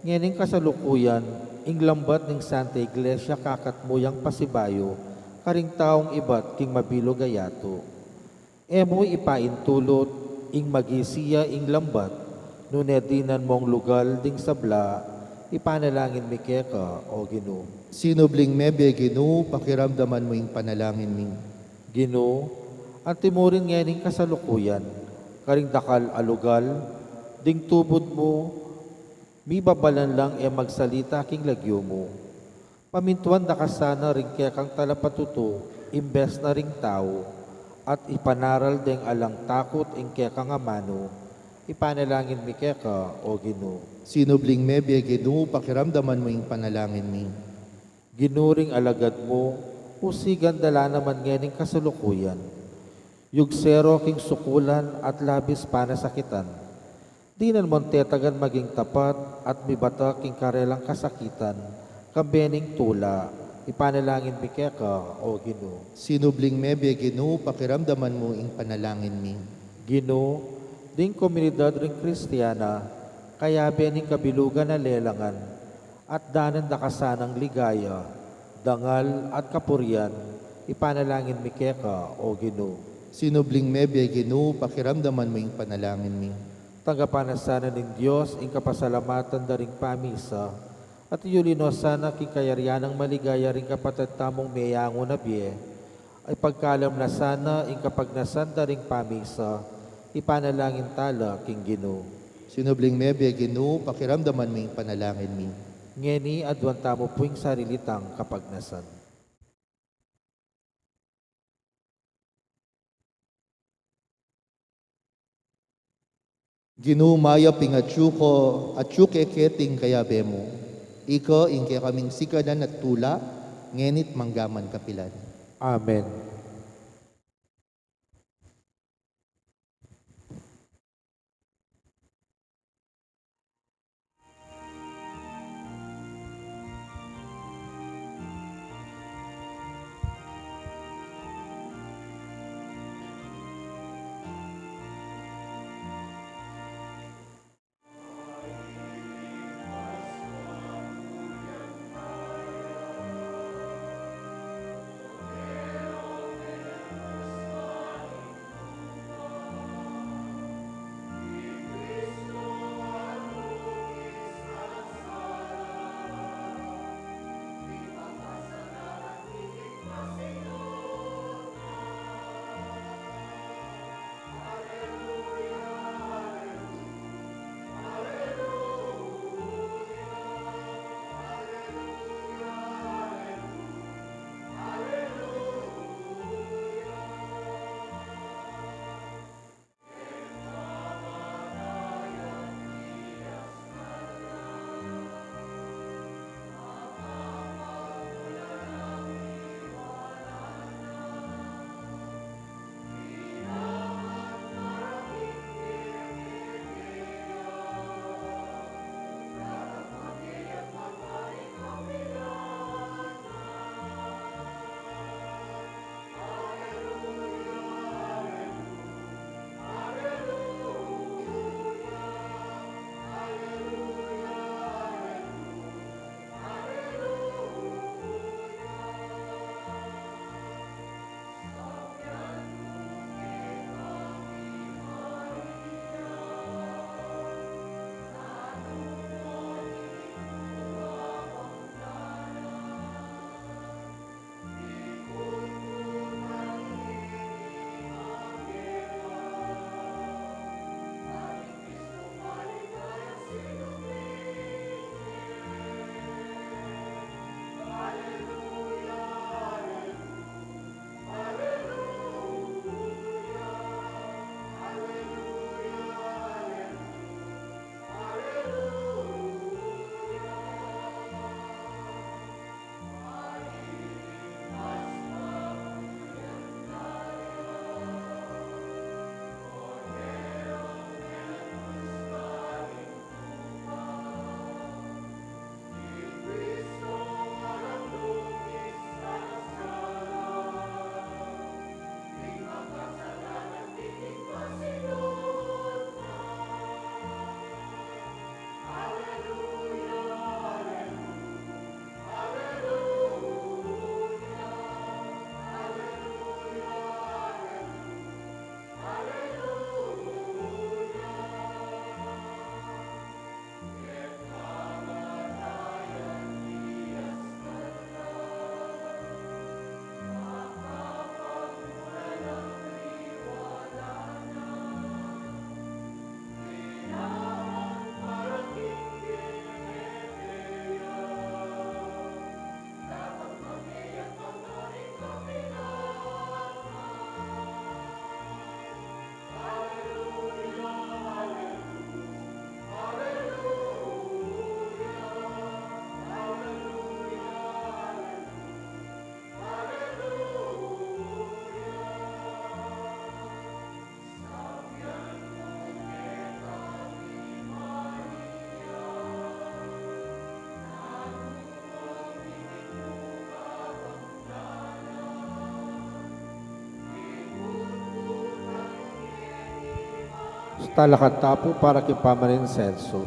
ngening kasalukuyan, ing lambat ning Santa Iglesia kakat mu yang pasibayu karing taung ibat king mabilug a yatu. E mu ipaintulut ing magisi ya ing lambat, nune dinan mung lugal ding sabla, ipanalangin mi keka, O Ginu. Sinubling mebie, Ginu, pakiramdaman mu ing panalangin mi. Ginu, antimurin ngening kasalukuyan, karing dakal a lugal, ding tubud mu, mibabalan lang e magsalita king lagyu mu. Pamintuan da ka sana ring kekang talapatutu, imbes na ring tau, at ipanaral deng alang takut ing kekang amanu, ipanalangin mi keka, O Ginu. Sinubling mebie, Ginu, pakiramdaman mu ing panalangin mi. Ginu, ring alagad mu, usigan da la naman ngening kasalukuyan. Yugsero king sukulan at labis panasakitan. Dinan mung tetagan maging tapat at mibatak king karelang kasakitan, kambe ning tula, ipanalangin mi keka, O Ginu. Sinubling mebie, Ginu, pakiramdaman mu ing panalangin mi. Ginu, ding komunidad ring Kristiana, kayabe ning kabilugan a lelangan, at danan da ka sanang ligaya, dangal at kapurian, ipanalangin mi keka, O Ginu. Sinubling mebie, Ginu, pakiramdaman mu ing panalangin mi. Tanggapan na sana ning Dios ing kapasalamatan da ring pamisa, at iyuli no sana king kayarian nang maligaya ring kapatad tamung meyangu na bie, ipagkalam na sana ing kapagnasan da ring pamisa, ipanalangin tala king Ginu. Sinubling mebie, Ginu, pakiramdaman mu ing panalangin mi. Ngeni, aduan tamu pu ing sarili tang kapagnasan. Ginu, mayap ing atyu ku, atyu ke keti ing kayabe mu. Ika ing kekaming sikanan at tula, ngeni't mangga man kapilan. Amen. Talakad ta pu para king pamaninsenso.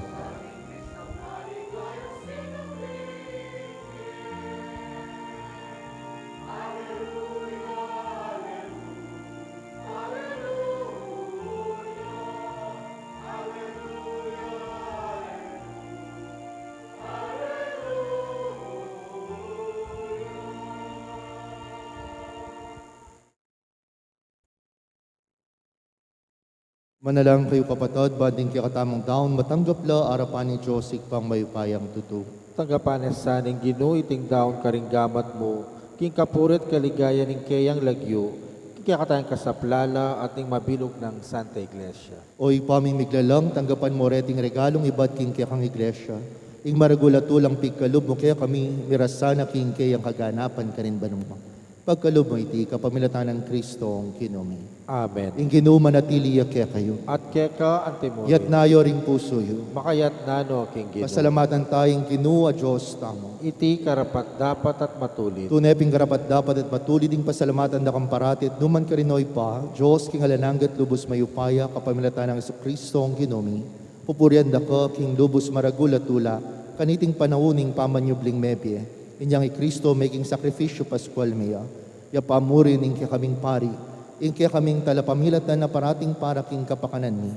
Manalangin kayu, kapatad, ban ding kekatamung daun matanggap la arapan ning Dios Ibpang mayupayang tutu. Tanggapan na sa ning Ginu iting daun karing gamat mu, king kapurian at kaligayan ning keyang lagyu, king kekatang kasaplalan at ning mabilug nang Santa Iglesia. O Ibpa ming miglalang, tanggapan mu reting regalung ibat king kekang Iglesia, ing maragul a tulang pigkalub mu kekami, miras sana king keyang kaganapan karin banua. Pagkalub mu iti kapamilatan nang Kristong Ginu mi. Amen. Ing Ginu manatili ya kekayu. At keka antimurin. Itas yu ring pusu yu. Makaitas no king Ginu. Pasalamatan taya ing Ginu a Dios tamu. Iti karapat-dapat at matulid. Tune pin karapat-dapat at matulid ing pasalamatan da kang parati at nu man karin, o Ibpa, Dios king alang angga at lubus mayupaya, kapamilatan nang Jesukristong Ginu mi. Pupurian da ka king lubus maragul a tula, kaniting panaun ning pamanyubling mebie, inyang i Kristo meging sakrifisyu Paskual mi ya, ya pa mu rin ing kekaming pari, ing kekaming talapamilatan a parating para king kapakanan mi.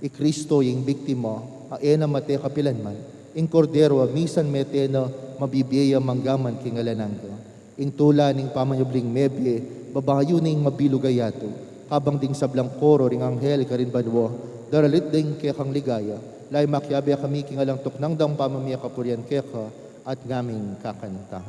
I Kristo ing biktima, a e na mate kapilanman, ing Kordero a misan mete na mabibie ya manggaman king alang angga. Ing tula ning pamanyubling mebie, babayu ning mabilug a yatu, kabang ding sablang koro ring anghel karin banua, daralit ding kekang ligaya, lai makiabe kami king alang tuknang dang pamamie kapurian keka at ngaming kakanta.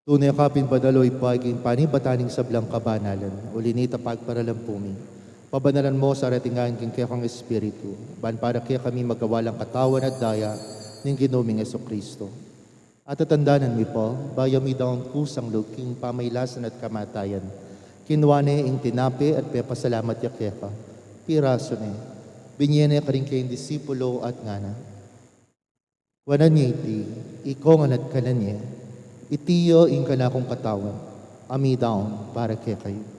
Tune ka pin banal, o Ibpa, king panibatan ning sablang kabanalan, uli na nita pagparalan pu mi. Pabanalan mu sa reting ain king kekang Espiritu, ban para kekami magawa lang katawan at daya ning Ginu ming Jesucristo. At tatandanan mi pa, bayu mi daun kusang lub king pamailasan at kamatayan, kinua ne ing tinape at pepasalamat ya keka, pirasu ne, binie ne karing kayang disipulo at ngana: Kuanan ye iti, ikong ngan at kanan ye, iti ya ing kanakung katawan, a midaun para kekayu.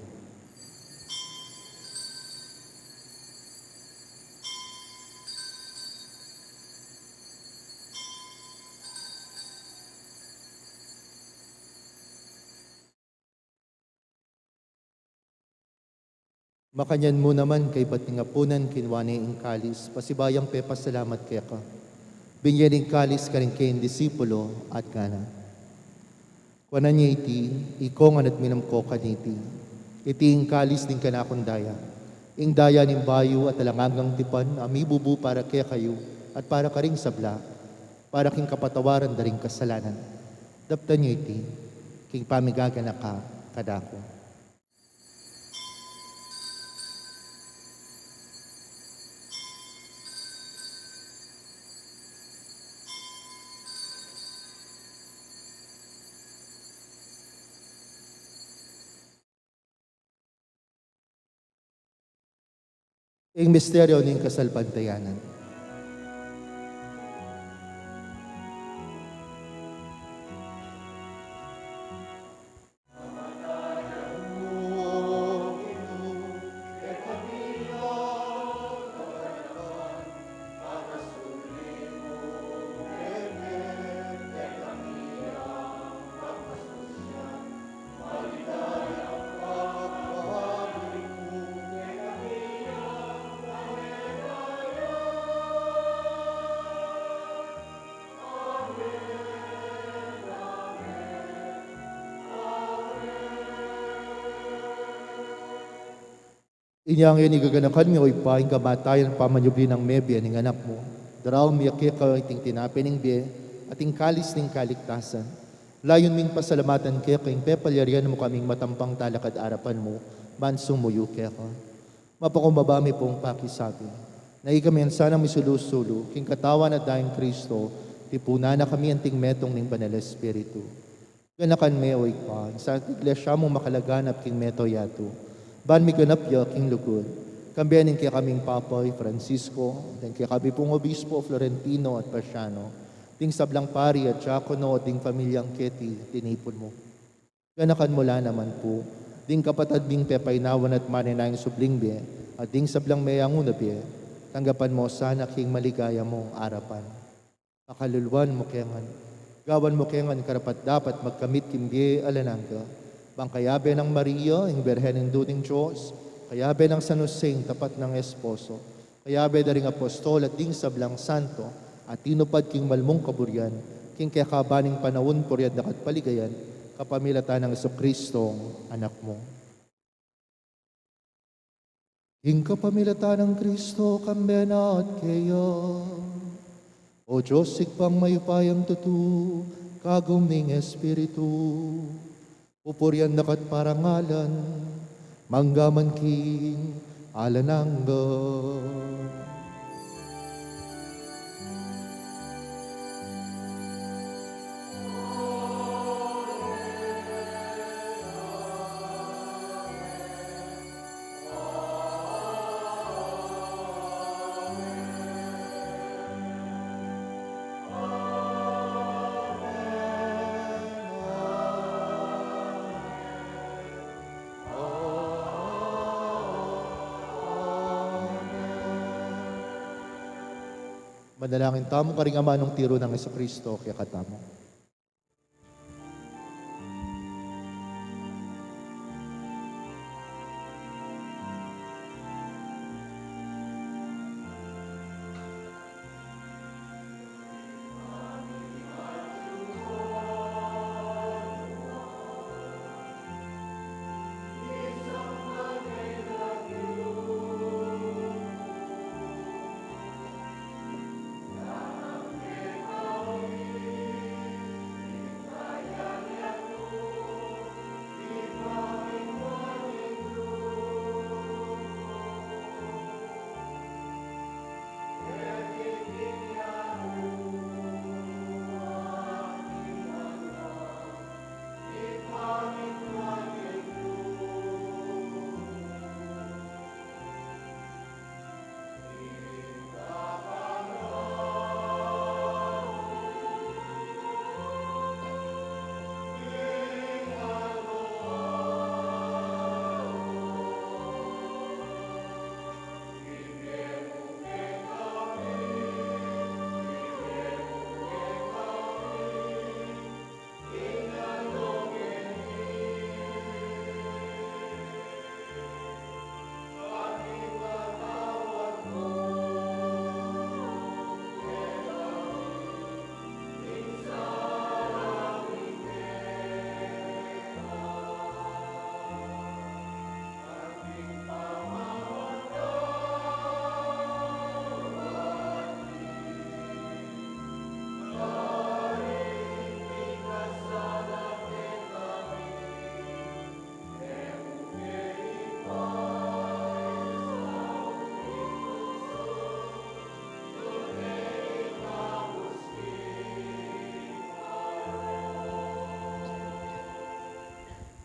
Makanyan mu naman kaybat ning apunan, kinua ne ing kalis, pasibayung pepasalamat keka, binie ne ing kalis karing kayang disipulo at ngana: Kuanan ye iti, ikong ngan at minum ko kaniti, iti ing kalis ning kanakung daya, ing daya ning bayu at alang anggang tipan, a mibubu para kekayu at para karing sabla, para king kapatawaran da ring kasalanan. Daptan ye iti king pamigaganaka kanaku. Ing misteryu ning kasalpantayanan. Inya ngeni gaganakan mi, o Ibpa, ing kamatayan at pamanyubli nang mebie ning Anak mu. Daraun mi keka iting tinape ning bie at ing kalis ning kaligtasan. Layun ming pasalamatan keka ing pepalyarian mu kaming matampang talakad arapan mu, ban sumuyu keka. Mapakumbaba mi pung pakisabi na ikami sanang misulu-sulu king katawan at dayang Kristo, tipunan na kami anting metung ning Banal Espiritu. Ganakan me, o Ibpa, ing Santa Iglesia mung makalaganap king mabilug a yatu, ban miganap ya king lugud, kambe ning kekaming Papa i Francisco, ding kekami pung Obispo Florentino at Paciano, ding sablang pari at diakono, at ding pamilyang keti tinipun mu. Ganakan mu la naman pu ding kapatad ming pepainawan at manenayang subling bie, at ding sablang meyanguna bie, tanggapan mu sana king maligaya mung arapan. Pakaluluan mu kengan, gawan mu kengan karapat-dapat magkamit king bie alang angga, bang kayabe nang Maria, ing Birhen Indu ning Dios, kayabe nang San Jose, ing tapat nang esposo, kayabe da ring apostol at ding sablang santo a tinupad king malmung kaburian, king kekaban ning panaun purian da ka at paligayan, kapamilatan nang Jesucristo, Anak mu. King kapamilatan nang Kristo, kambe na at keya, o Dios Ibpang mayupayang tutu, kagum ning Espiritu, pupurian da ka at parangalan, mangga man king alang angga. Manalangin tamu karing amanung tiru nang Jesucristo kekatamu.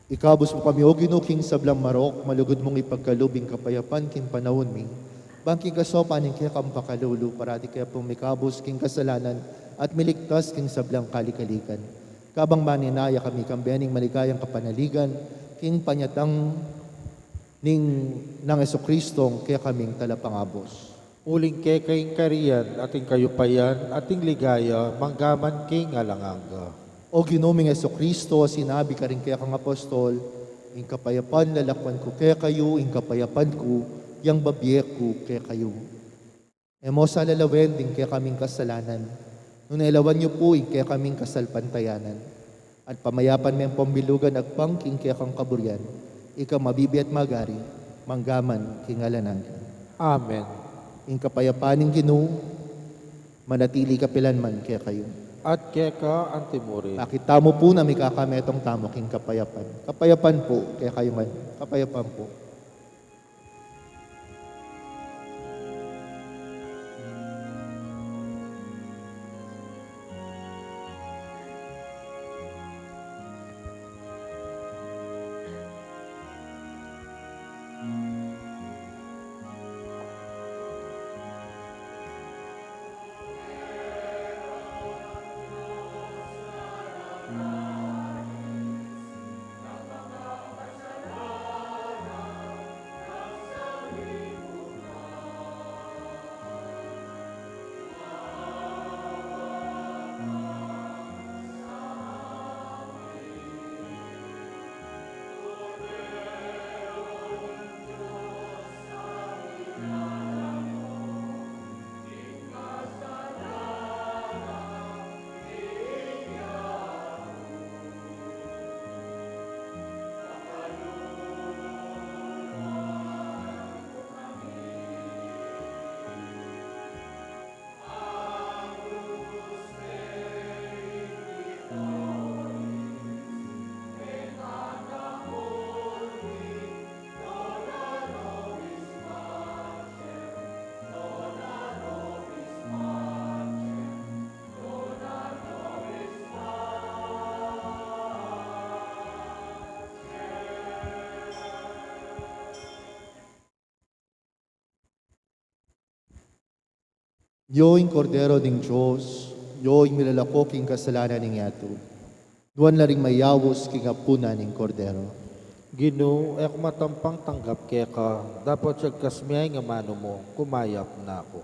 Ikabus mu kami, O Ginu, king sablang marok, malugud mung ipagkalub ing kapayapan king panaun mi. Bang king kasaupan ning kekang pakalulu, parati ke pung mikabus king kasalanan at miligtas king sablang kalikalikan. Kabang maninaya kami kambe ning maligayang kapanaligan, king panyatang ning nang Jesucristo, kekaming talapangabus. Uling keka ing kayarian, at ing kayupayan, at ing ligaya, mangga man king alang angga. O Ginu ming Jesucristo, sinabi karing kekang apostol, "Ing kapayapan lalakwan ku kekayu, ing kapayapan ku yang babie ku kekayu." E mu sa lalawen ding kekaming kasalanan, nune lawan yu pu ing kekaming kasalpantayanan. At pamayapan meng pambilugan agpang king kekang kaburian, ika mabibie at magari, mangga man king alang angga. Amen. Ing kapayapan ning Ginu manatili kapilan man kekayu. At keka antimurin. Pakit tamu pu na mikakametung tamu king kapayapan. Kapayapan pu kekayu ngan. Kapayapan pu. Yo ing Kordero ning Dios, yo ing milalako king kasalanan ning yatu. Nuan la ring mayaus king apunan ning Kordero. Ginu, e ku matampang tanggap keka, dapot siagkas me ing amanu mu, kumayap na ku.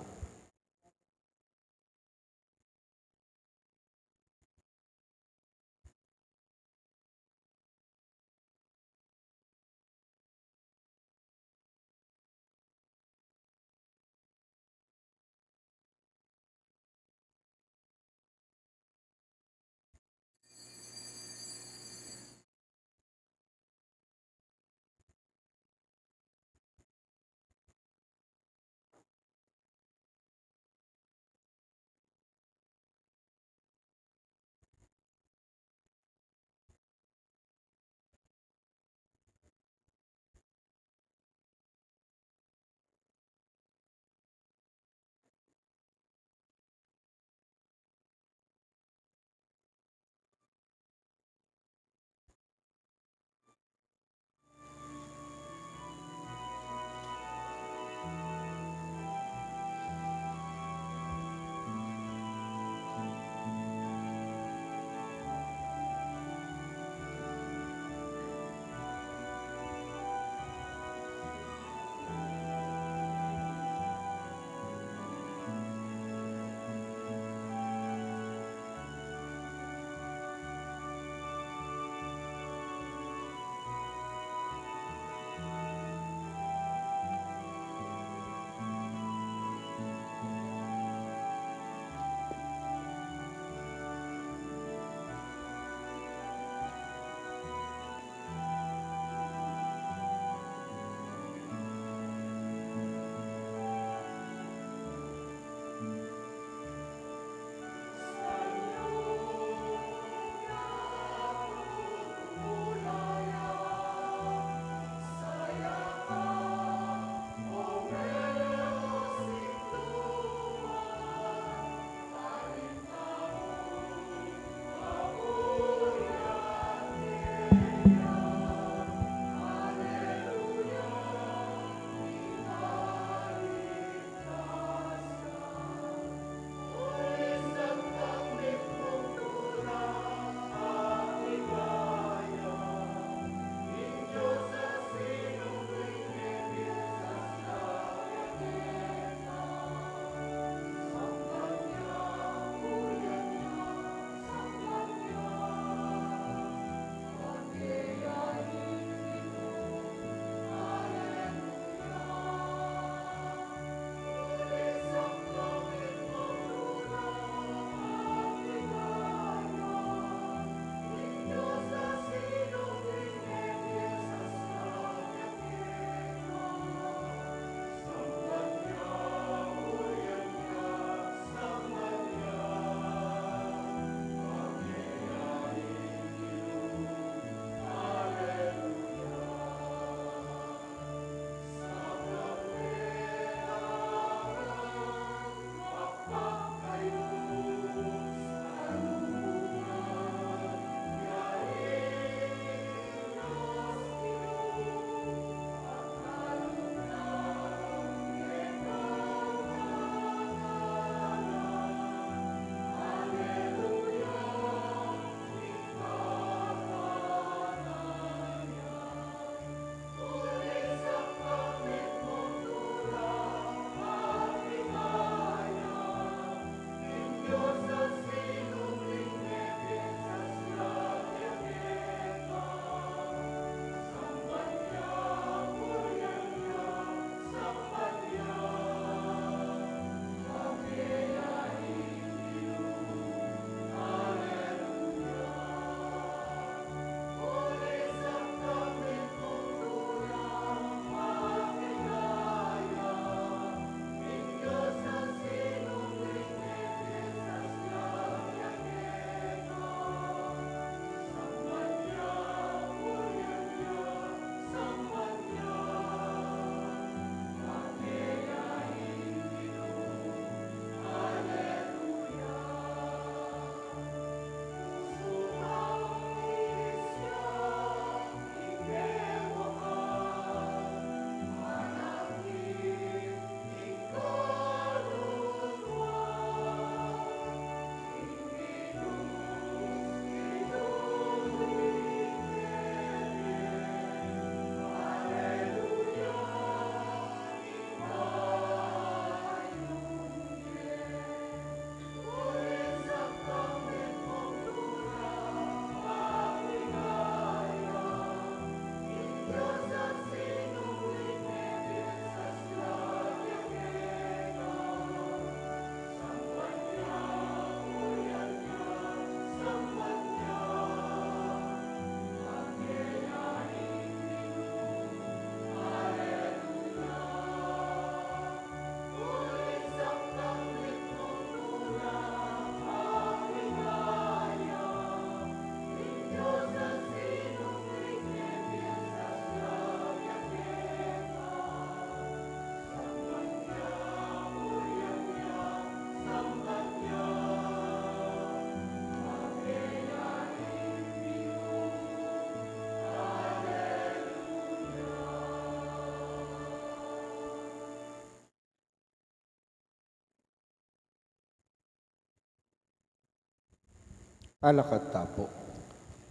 Talakad ta pu.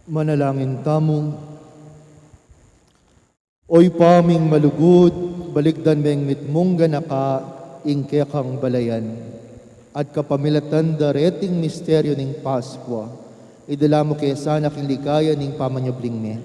Manalangin tamu. O Ibpa ming malugud, balikdan meng mitmung ganaka ing kekang balayan, at kapamilatan da reting misteryu ning Paskua, idala mu ke sana king ligaya ning pamanyubling me.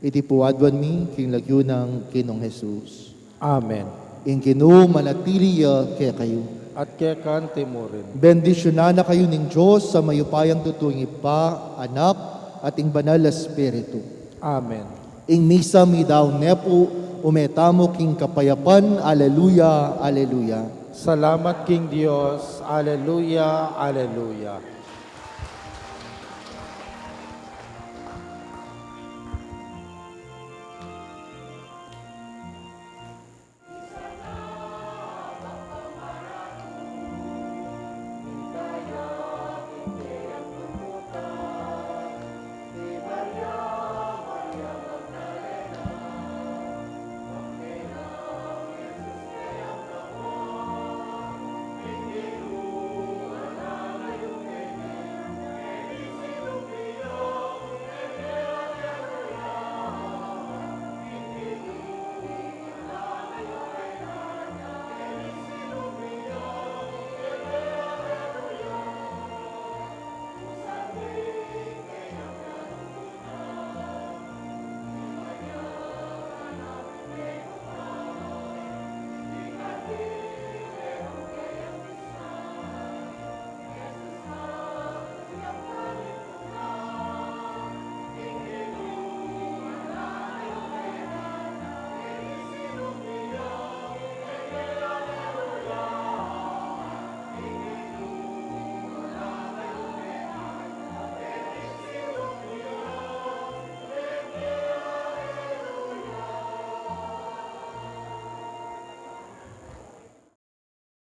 Iti pu aduan mi king lagyu nang Ginung Jesus. Amen. Ing Ginu manatili ya kekayu. At keka naman murin. Bendisyunan na kayu ning Dios a mayupayang tutu, ing Ibpa, Anak, at ing Banal a Espiritu. Amen. Ing misa meyari ne pu, ume tamu king kapayapan. Aleluya, aleluya. Salamat king Dios. Aleluya, aleluya.